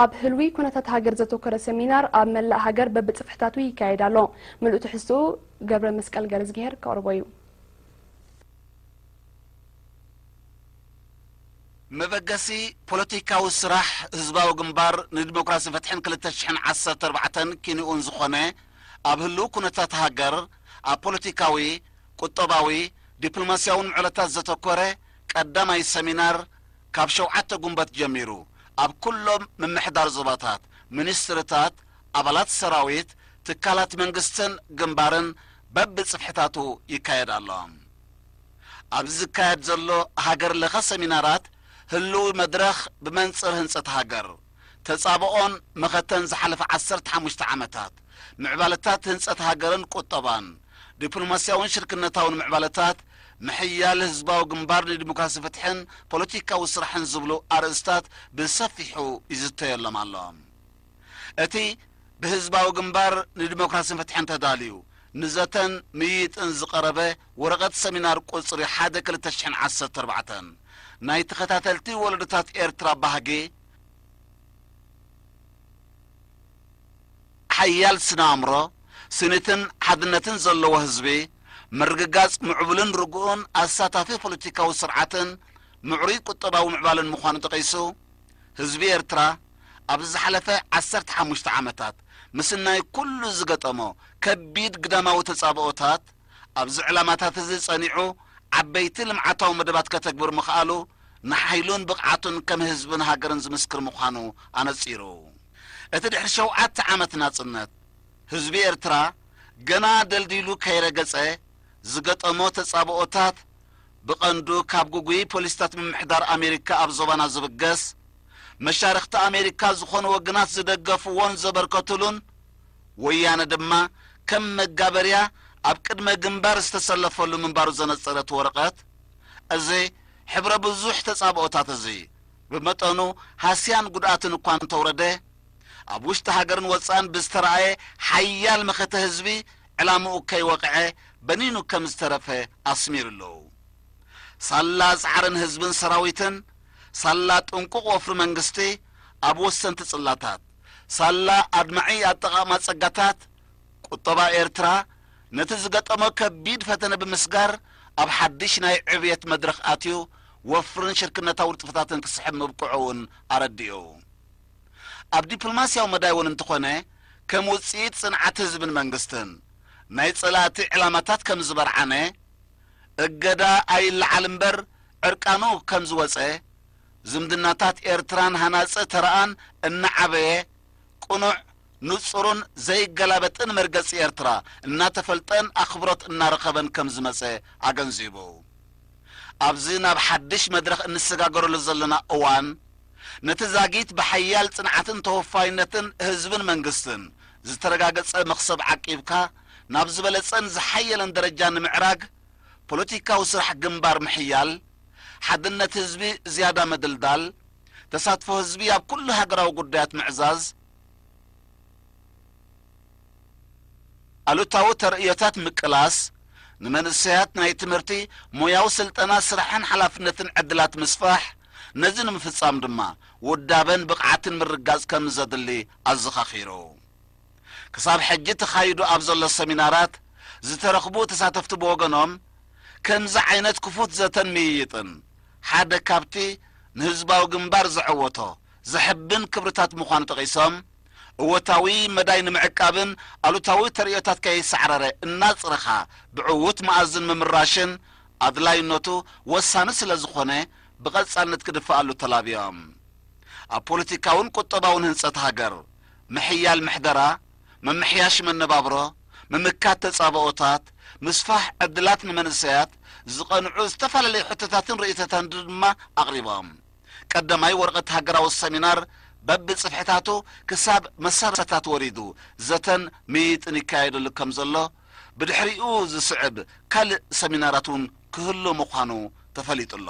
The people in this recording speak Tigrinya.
ኣብ ህልዊ ኩነታት ሃገር ዘተኮረ ሰሚናር ኣብ መላእ ሃገር በብጽፍሕታቱ ይካየድ ኣሎ። ምሉእ ትሕዝትኡ ገብረ መስቀል ገረዝግሄር ከቕርቦ እዩ። መበገሲ ፖለቲካዊ ስራሕ ህዝባዊ ግንባር ንዲሞክራሲ ፍትሕን ክልተ ሽሕን ዓሰርተ ኣርባዕተን ኪንኡን ዝኾነ ኣብ ህልው ኩነታት ሃገር ኣብ ፖለቲካዊ፣ ቁጠባዊ፣ ዲፕሎማስያውን ምዕለታት ዘተኮረ ቀዳማይ ሰሚናር ካብ ሸውዓተ ጉንበት ጀሚሩ ኣብ ኩሎም ምምሕዳር ዞባታት፣ ሚኒስትርታት፣ ኣባላት ሰራዊት፣ ትካላት መንግስትን ግንባርን በብጽፍሕታቱ ይካየድ ኣሎ። ኣብዚ ዝካየድ ዘሎ ሃገር ለኸ ሰሚናራት ህልዊ መድረኽ ብመንጽር ህንጸት ሃገር፣ ተጻብኦን መኸተን ዝሓለፈ ዓሰርተ ሓሙሽተ ዓመታት፣ ምዕባለታት ህንጸት ሃገርን ቁጠባን፣ ዲፕሎማስያውን ሽርክነታውን ምዕባለታት፣ ምሕያል ህዝባዊ ግንባር ንዲሞክራሲ ፍትሕን ፖለቲካዊ ስራሕን ዝብሉ ኣርእስታት ብሰፊሑ ይዝተየሎም ኣሎ። እቲ ብህዝባዊ ግንባር ንዲሞክራሲን ፍትሕን ተዳልዩ ንዘተን ምይይጥን ዝቐረበ ወረቐት ሰሚናር ቁጽሪ ሓደ ክልተ ሽሕን ዓሰርተ ኣርባዕተን ናይ ተኸታተልቲ ወለዶታት ኤርትራ ባህጊ፣ ሓያል ስነ ኣእምሮ፣ ስኒትን ሓድነትን ዘለዎ ህዝቢ፣ ምርግጋጽ ምዕቡልን ርጉእን ኣሳታፊ ፖለቲካዊ ስርዓትን ምዕሩይ ቁጠባዊ ምዕባለን ምዃኑ ጠቒሱ፣ ህዝቢ ኤርትራ ኣብዚ ዝሓለፈ ዓሰርተ ሓሙሽተ ዓመታት ምስናይ ኩሉ ዝገጠሞ ከቢድ ግዳማዊ ተጻብኦታት፣ ኣብዚ ዕላማታት እዚ ጸኒዑ ዓበይቲ ልምዓታዊ መደባት ከተግብር ምኽኣሉ ንሓይሉን ብቕዓቱን ከም ህዝብን ሃገርን ዝምስክር ምዃኑ ኣነጺሩ። እቲ ድሕሪ ሸውዓተ ዓመት ናጽነት ህዝቢ ኤርትራ ገና ደልዲሉ ከይረገጸ ዝገጠሞ ተጻብኦታት፣ ብቐንዱ ካብ ግጉይ ፖሊሲታት ምምሕዳር ኣሜሪካ ኣብ ዞባና ዝብገስ፣ መሻርኽቲ ኣሜሪካ ዝኾኑ ወገናት ዝደገፍዎን ዘበርከቱሉን፣ ወያነ ድማ ከም መጋበርያ ኣብ ቅድመ ግንባር ዝተሰለፈሉ ምንባሩ ዘነጸረ እቲ ወረቐት፣ እዚ ሕብረ ብዙሕ ተጻብኦታት እዚ ብመጠኑ ሃስያን ጉድኣትን እኳ እንተውረደ፣ ኣብ ውሽጢ ሃገርን ወጻእን ብዝተራእየ ሓያል መኸተ ህዝቢ ዕላምኡ ከይወቕዐ በኒኑ ከም ዝተረፈ ኣስሚሩ ኣሎ። ሳላ ጻዕርን ህዝብን ሰራዊትን፣ ሳላ ጥንቁቕ ወፍሪ መንግስቲ ኣብ ወሰንቲ ጽላታት፣ ሳላ ኣድማዒ ኣጠቓቕማ ጸጋታት፣ ቁጠባ ኤርትራ ነቲ ዝገጠሞ ከቢድ ፈተነ ብምስጋር ኣብ ሓድሽ ናይ ዕብየት መድረኽ ኣትዩ ወፍርን ሽርክነታዊ ንጥፈታትን ክስሕብ ምብቅዑ እውን ኣረዲኡ። ኣብ ዲፕሎማስያዊ መዳይ እውን እንተኾነ፣ ከም ውጽኢት ጽንዓት ህዝብን መንግስትን ናይ ጸላእቲ ዕላማታት ከም ዝበርዓነ፣ እገዳ ኣይለዓል እምበር ዕርቃኑ ከም ዝወጸ፣ ዝምድናታት ኤርትራን ሃናጺ ተራኣን እናዓበየ፣ ቅኑዕ፣ ንጹርን ዘይገላበጥን መርገጺ ኤርትራ እናተፈልጠን ኣኽብሮት እናረኸበን ከም ዝመጸ ኣገንዚቡ። ኣብዚ ናብ ሓድሽ መድረኽ እንሰጋገረሉ ዘለና እዋን፣ ነቲ ዛጊት ብሓያል ጽንዓትን ተወፋይነትን ህዝብን መንግስትን ዝተረጋገጸ መኽሰብ ዓቂብካ፣ ናብ ዝበለጸን ዝሓየለን ደረጃ ንምዕራግ፣ ፖለቲካዊ ስራሕ ግንባር ምሕያል፣ ሓድነት ህዝቢ ዝያዳ ምድልዳል፣ ተሳትፎ ህዝቢ ኣብ ኩሉ ሃገራዊ ጉዳያት ምዕዛዝ፣ ኣሉታዊ ተርእዮታት ምቅላስ፣ ንመንእሰያት ናይ ትምህርቲ፣ ሞያዊ ስልጠና፣ ስራሕን ሓላፍነትን ዕድላት ምስፋሕ፣ ነዚ ንምፍጻም ድማ ውዳበን ብቕዓትን ምርጋጽ ከም ዘድሊ ኣዘኻኺሩ። ክሳብ ሕጂ ተኻይዱ ኣብ ዘሎ ሰሚናራት ዝተረኽቡ ተሳተፍቲ ብወገኖም፣ ከምዚ ዓይነት ክፉት ዘተን ምይይጥን ሓደ ካብቲ ንህዝባዊ ግንባር ዘዐወቶ ዘሕብን ክብርታት ምዃኑ ጠቒሶም፣ እወታዊ መዳይ ንምዕቃብን ኣሉታዊ ተርእዮታት ከይሳዕረረ እናጽረኻ ብዕዉት መኣዝን ምምራሽን ኣድላይነቱ ወሳኒ ስለ ዝኾነ ብቐጻልነት ክድፈኣሉ ተላብዮም። ኣብ ፖለቲካውን ቁጠባውን ህንጸት ሃገር፣ ምሕያል ምሕደራ፣ ምምሕያሽ መነባብሮ፣ ምምካት ተጻብኦታት፣ ምስፋሕ ዕድላት ንመንእሰያት ዝቐንዑ ዝተፈላለዩ ሕቶታትን ርእይቶታትን ድማ ኣቕሪቦም። ቀዳማይ ወረቐት ሃገራዊ ሰሚናር በብጽፍሕታቱ ክሳብ መሰረታት ወሪዱ ዘተን ምይይጥን ይካየደሉ ከም ዘሎ፣ ብድሕሪኡ ዝስዕብ ካልእ ሰሚናራት እውን ክህሉ ምዃኑ ተፈሊጡ ኣሎ።